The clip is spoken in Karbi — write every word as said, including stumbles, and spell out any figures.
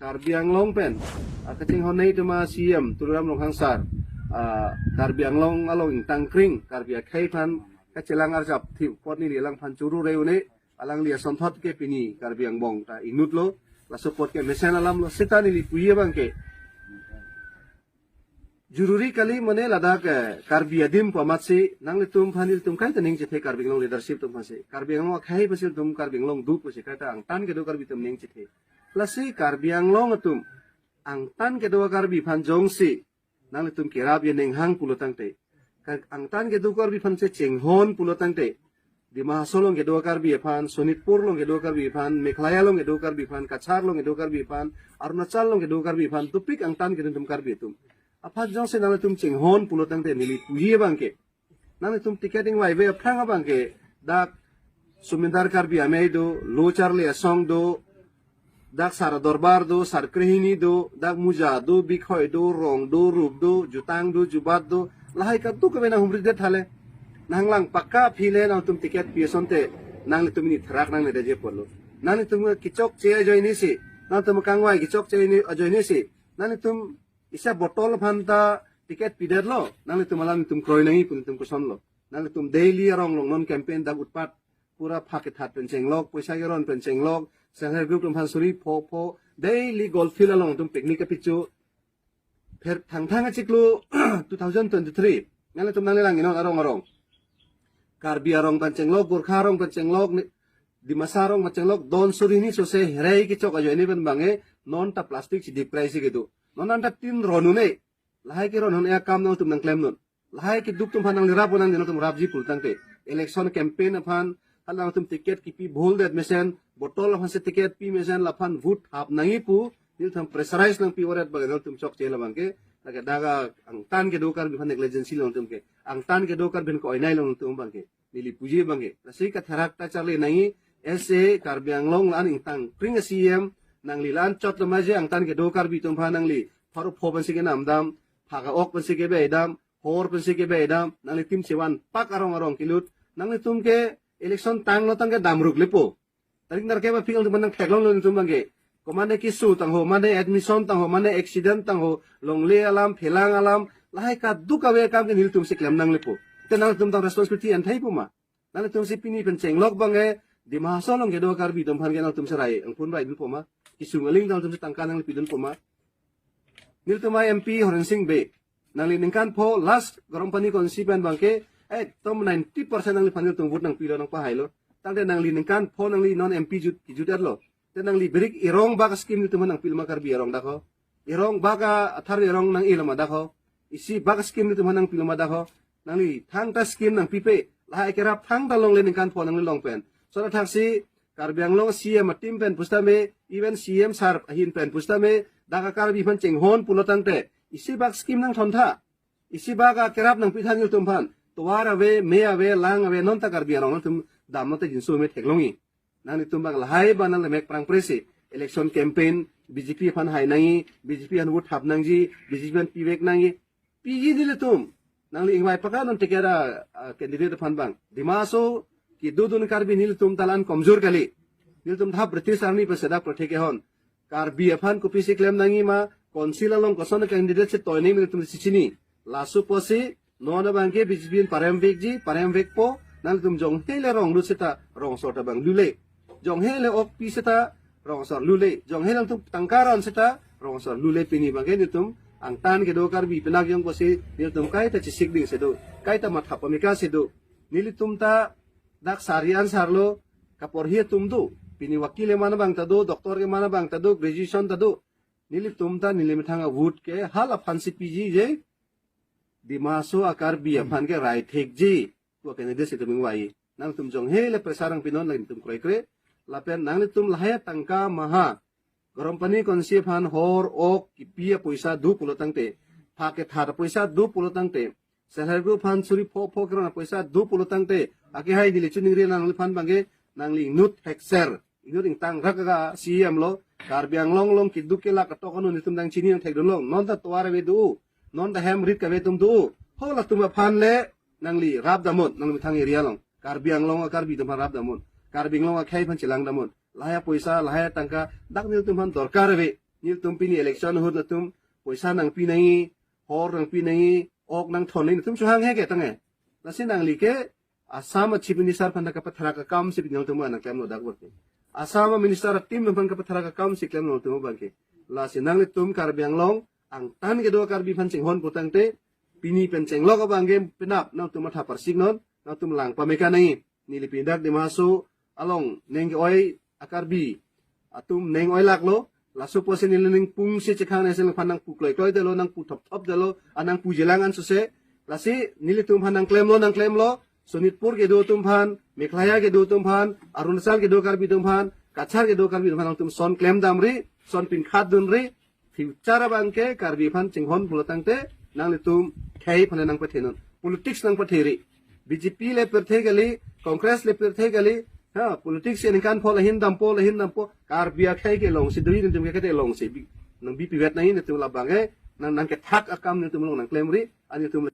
Karbi Anglong pen, ah, kachinghon nei tema C M Tuliram Ronghang sir, ah, Karbi Anglong along ingtangkring Karbi akhei aphan kachelang arjap thip apot neli alangphan choro re une, alangli asonthot ke pini Karbi angbong ta inut lo, laso apot ke mesen alam lo, seta neli puji abang ke. Jururi kali mane ladak, eh, Karbi adim pu amatsi, nanglitum aphan ilitum kaita ning chethe Karbi Anglong leadership atum aphansi. Karbi Anglong akhei aphansi ilitum Karbi Anglong do pusi kaita angtan kedo Karbi atum ning chethe. Lasi Karbi Anglong atum angtan kedo Karbi aphan jongsi nanglitum kerap ye ninghang pulo tangte, ka-, angtan kedo Karbi aphansi chinghon pulo tangte, Dima Hasao along kedo Karbi aphan, Sonitpur along kedo Karbi aphan, Meghalaya along kedo Karbi aphan, Cachar along kedo Karbi aphan, Arunachal along kedo Karbi aphan, dopik angtan kedo atum Karbi atum aphan jongsi nanglitum chinghon pulo tangte neli puji abang ke, nanglitum ticket ingvaive aphrang abang ke, dak Sumindar Karbi Amei do, Lo Charli Asong do, dak Sar Dorbar do, Sar Krehini do, dak Muja do, Bikhoi do, Rong do, Rup do, Jutang do, Jubat do, lahai kadokave nanghumri det hale. Nanglang pakka aphi le nangtum ticket pi asonte, nanglitum pini therak nangne detji apotlo. Nanglitum kechokche ajoinesi, nangtum kangvai kechokche ajoinesi, nanglitum isi bottle aphan ta ticket pidetlo, nanglitum alam nelitum kroi nangji pu nelitum kosonlo. Nanglitum daily arong along non campaign dak utpat, pura phak kethat pen chenglok, poisa keron pen chenglok, self help group atum aphan suri pho pho, daily golf field along atum picnic kapichu. Pher thangthang achiklo two thousand twenty-three, nanglitum nanglelangji non arong arong. Karbi arong pen chenglok, Gorkha arong pen chenglok, ni-, Dimasa arong pen chenglok, don suri ni sose herai kechok ajoine pen abang ke, non ta plastic chidip krai si kedo. Non anta tin ron un-e, lahai keron un-e akam nangtum nangklem non. Lahai keduk atum aphan nangli rap nang nangtum rapji pulo tangte, election campaign aphan, hala nangtum ticket kipi bhul det mesen, bottle aphansi ticket pi mesen, laphan vote hap nangji pu nelitum pressurize nangpi oret abang nangtum chokche la abang ke, lake dak angtan kedo Karbi aphan negligence lo nangtum ke, angtan kedo Karbi aphan ko-oinai lo nangtum abang ke, neli puji abang ke. Lasi katherak ta charli nangji, S A Karbi Anglong la-an ingtangkring C M, nangli la-an chot lo ma je angtan kedo Karbi atum aphan nangli pharo pho pensi kenam dam, phaka ok pensi kebe dam, hor pensi kebe dam, nanglitum chevan pak arong arong kelut, nanglitum ke election tanglo tangte damruk lepo. Tarik nerkep aphi nangtum nangtheklong lo nangtum abang ke. Komane keso tangho, mane admission tangho, mane accident tangho, longle alam, phelang alam, lahai kadokave akam ke nelitumsi klem nanglepo. Te nangtum tang responsibility an thai pu ma? Nanglitumsi pini pen chenglok abang ke, Dima Hasao along kedo Karbi atum aphan ke nangtumsi rai angphun rai dunpo ma? Kesung aling nangtumsi tangka nangli pidunpo ma? Nelitum a M P Horen Sing Bey, nangli ningkan pho last Garampani constituency pen abang ke, eh, tom ninety percent nangliphan nelitum vote nangpilo nangpahailo. Tangte nangli ningkan pho nangli non M P jut, kijut-etlo. Te nangli birik erong bak scheme nelitum aphan nangpilo ma Karbi arong dak ho? Erong bak a-athar erong nang-elo ma dak ho? Isi bak scheme nelitum aphan nangpilo ma dak ho? Nangli thangta scheme nangpipe. Lahai kerap thangta longle ningkan pho nangli long pen. Sora thaksi Karbi Anglong C M a-team pen pusitame, even C M sir ahin pen pusitame, dak a Karbi aphan chinghon pulo tangte, isi bak scheme nangthontha. Isi bak a kerap nangpitha nelitum aphan. Tovar ave, me ave, lang ave, non ta Karbi arong nangtum damlo te jinso me theklongji. Nanglitum abang lahai abang nanglemek prangpre si election campaign, B J P aphan hai nangji, B J P aphan vote hap nangji, B J P aphan pivek nangji. Piji nelitum. Nangli ingvai pakka non ticket a, a, candidate aphan abang. Dima Hasao kedodun Karbi nelitum ta la-an komjor kali. Nelitum thap British army pen sedak prothe kehon. Karbi aphan kopisi klem nangji ma, council along koson candidate si toi nangji nelitum si chini. Laso apotsi, non abang ke B J P paremvekji, paremvekpo, nangtum jonghe le rong lut seta, rong asor ta abang lule. Jonghe le ok pi seta, rong asor lule. Jonghe nangtum tangka ron seta, rong asor lule pini abang ke nelitum, angtan kedo Karbi penak jong apotsi, nelitum kaita chesik ding si do, kaita matha pameka si do. Nelitum ta, dak sari an sarlo, kaporhi atum do, pini wakil keman abang ta do, doctor keman abang ta do, graduation ta do. Nelitum ta, neli methang a vote ke, hala aphansi piji je, Dima Hasao a Karbi aphan ke rai thekji pu candidate si itum ingvai. Nangtum jonghe le pressure nangpinon, nangtum kroikre. Lapen nanglitum lahai tangka maha Garampani constituency aphan hor ok kipi apoisa do pulo tangte, phak kethat apoisa do pulo tangte, self help group aphan suri pho pho keron apoisa do pulo tangte, akehai neli chuningri nangliphan abang ke, nangli inut thekser, inut ingtangrak a C M lo, Karbi Anglong along keduk kelak ketok anu nelitum dang chini nangthekdun long, non ta tovar ave do, non ta hem rit kave atum do, ho latum aphan le nangli rap damnon, nangli methang area along, Karbi Anglong a Karbi atum aphan rap damnon, Karbi Anglong akhei aphan chelang damnon, lahai apoisa, lahai atangka, dak nelitum aphan dorkar ave, Nelitum pini election ahut nangtum poisa nangpi nangji, hor nangpi nangji, ok nangthon nangji, nangtum chohang he ke tangte. Lasi nangli ke Assam a Chief Minister aphan kapatherak akam si pini nangtum nangklemlo dak bor ke. Assam a Minister a team aphan kapatherak akam si klemlo nangtum abang ke. Lasi nanglitum Karbi Anglong angtan kedo Karbi aphan chinghon pulotangte, pini pen chenglok abang ke penap nangtum matha parsik non, nangtum lang pame ke nangji. Neli pini dak Dima Hasao along ning ke-oi a Karbi atum ning oilaklo. Laso apotsi neli ning pung si chekhang nangsi nangphan nangpu kloikloidetlo, nangpu thopthopdetlo, a nangpuji lang an sose. Lasi nelitum aphan nangklemlo, nangklemlo. Sonitpur kedo atum aphan, Meghalaya kedo atum aphan, Arunachal kedo Karbi atum aphan, Cachar kedo Karbi atum aphan nangtum son klem damri, son pinkhat dunri. Future abang ke Karbi aphan chinghon pulotangte, nanglitum khei aphan nangpathe non. Politics nangpatheri. B J P le pirthe kali, Congress le pirthe kali. Ha, politics aningkan pho lahin dampo, lahin dampo. Karbi akhei ke longsi do, nelitum ke kete longsi. Bi-, nangbipi vet nangji nelitum labang ke, nang, nangkethak akam nelitum along nangklemri, a nelitum